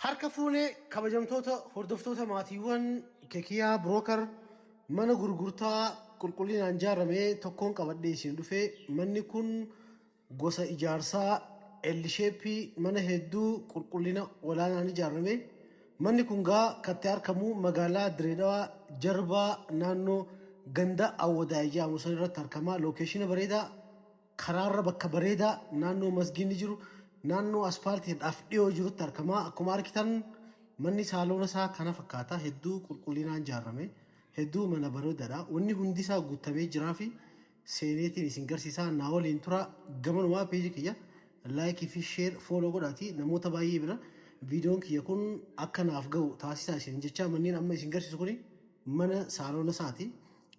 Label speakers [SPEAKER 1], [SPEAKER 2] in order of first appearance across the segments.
[SPEAKER 1] Harka fuunee kabajamtoota hordoftoota maatiiwwan Kekiyaa Broker mana gurgurtaa qulqullinaan ijaarame tokkoon qabadhee isin dhufe. Manni kun gosa ijaarsaa L-shape mana hedduu qulqullina olaanaan ijaarame. Manni kun gaa katti argamu magaalaa Direedawaa Jarbaa naannoo ganda Awwadaay jedhamu san irratti argama. Lookeeshina bareedaa, karaarra bakka bareedaa, naannoo masgiinni jiru, naannoo aspaaltiidhaaf dhiyoo jirutti argama. Akkuma argitan manni saaloona isaa kana fakkaata. Hedduu qulqullinaan ijaarame. Hedduu mana bareedaadha. Wanni hundi isaa guutamee jiraa fi seeneetiin isin garsiisaa, naa waliin tura. Gamanumaa peejii kiyya like fi share, follow godhaati namoota baay'ee bira viidiyoon kiyya kun akka naaf ga'u taasisaa isin jecha. Manneen amma isin garsiisu kuni mana saaloona isaati.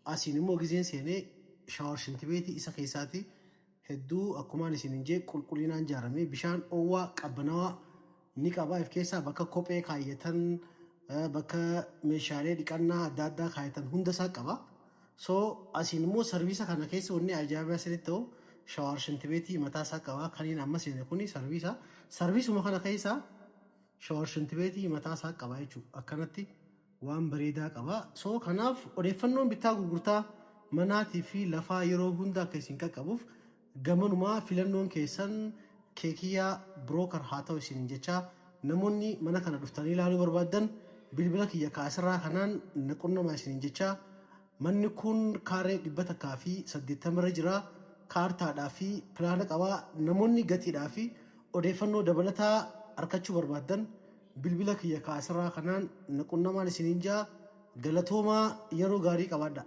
[SPEAKER 1] Asiin immoo gizeen seenee shower shintibeetii isa keessaati. Hedduu akkumaan isin hin jee qulqullinaan ijaarame. Bishaan oowwaa qabbanaawaa ni qaba. If keessaa bakka kophee kaayyatan, bakka meeshaalee dhiqannaa adda addaa kaayyatan hunda isaa qaba. So asiin immoo sarviisa kana keessa wanni ajaa'ibaa isinitti ta'u shower shintibeetii mataa isaa qaba. Kaniin amma seene kuni sarviisa. Sarviisuma kana keessa shower shintibeetii mataa isaa qaba jechuudha. Akkanatti waan bareedaa qaba. So kanaaf odeeffannoon bittaa gurgurtaa manaatii fi lafaa yeroo hunda akka isin qaqqabuuf gamanumaa filannoon keessan Keekiyyaa Broker haa ta'u isin jecha. Namoonni mana kana dhuftanii ilaaluu barbaaddan bilbila kiyya kaasirraa kanaan na qunnamaa isin jecha. Manni kun kaaree 180 irra jira. Kaartaadhaa fi pilaana qaba. Namoonni gatiidhaa fi odeeffannoo dabalataa argachuu barbaaddan bilbila kiyya kaasirraa kanaan na qunnamaan isiniin jaa. Galatoomaa, yeroo gaarii qabaadha.